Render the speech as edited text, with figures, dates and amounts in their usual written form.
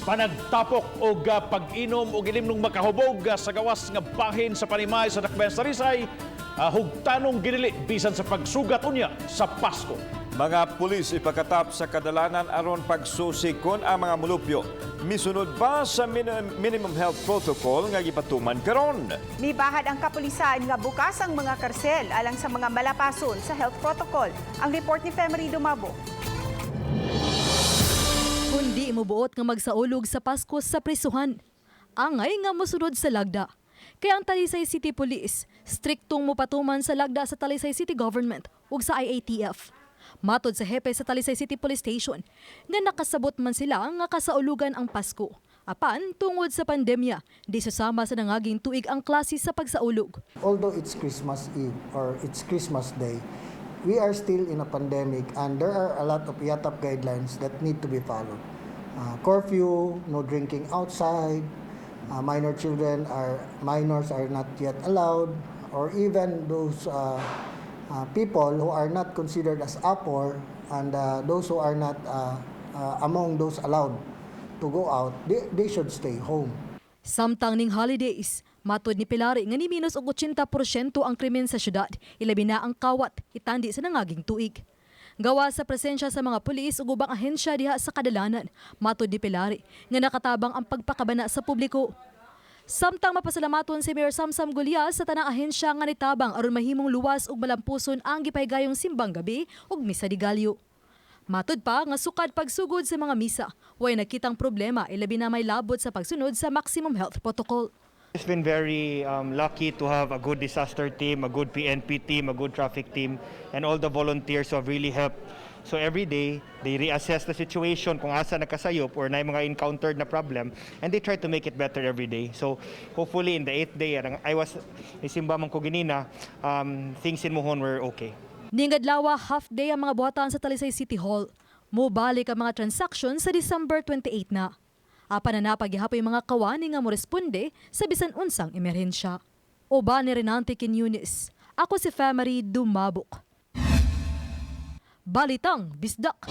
Panagtapok og pag-inom og ilimnong makahubog sa gawas nga bahin sa Panimay sa Dakbayan sa Talisay, hugtanong ginili bisan sa pagsugat unya sa Pasko. Mga pulis ipakatap sa kadalanan aron pagsusikon ang mga mulupyo. Misunod ba sa minimum health protocol nga gipatuman karon? Mibahad ang kapulisan nga bukas ang mga karsel alang sa mga malapason sa health protocol. Ang report ni Femery Dumabo. Kundi mubuot nga magsaulog sa Pasko sa prisuhan. Angay nga mosunod sa lagda. Kaya ang Talisay City Police, striktong mopatuman sa lagda sa Talisay City Government ug sa IATF. Matod sa hepe sa Talisay City Police Station, nga nakasabot man sila nga kasaulugan ang Pasko. Apan, tungod sa pandemya, di susama sa nangaging tuig ang klase sa pagsaulog. Although it's Christmas Eve or it's Christmas Day, we are still in a pandemic and there are a lot of IATF guidelines that need to be followed. Curfew, no drinking outside, minor children are minors are not yet allowed, or even those people who are not considered as APOR and those who are not among those allowed to go out, they should stay home. Samtang ning holidays, matod ni Pilari nga ni minus og 80% ang krimen sa syudad, ilabi na ang kawat, itandi sa nangaging tuig. Gawa sa presensya sa mga pulis ug ubang ahensya diha sa kadalanan, matod ni Pilari nga nakatabang ang pagpakabana sa publiko. Samtang mapasalamaton si Mayor Samsam Gullas sa tanang ahensya nga nitabang aron mahimong luwas ug malampuson ang gipahigayong Simbang Gabi ug Misa de Gallo. Matod pa nga sukad pagsugod sa mga misa, way nakitang problema, ilabi na may labot sa pagsunod sa maximum health protocol. It's been very lucky to have a good disaster team, a good PNP team, a good traffic team, and all the volunteers who have really helped. So every day, they reassess the situation kung asa nakasayop or na mga encountered na problem, and they try to make it better every day. So hopefully in the eighth day, I was, isimba man ko ginina, things in Muhon were okay. Ning adlawa, half day ang mga buhatan sa Talisay City Hall. Mobalik ang mga transaksyon sa December 28 na. Apan na napagihapoy mga kawani nga moresponde sa bisan unsang emerhensya. Uban ni Renante Quiñones. Ako si Femery Dumabok. Balitang Bisdak.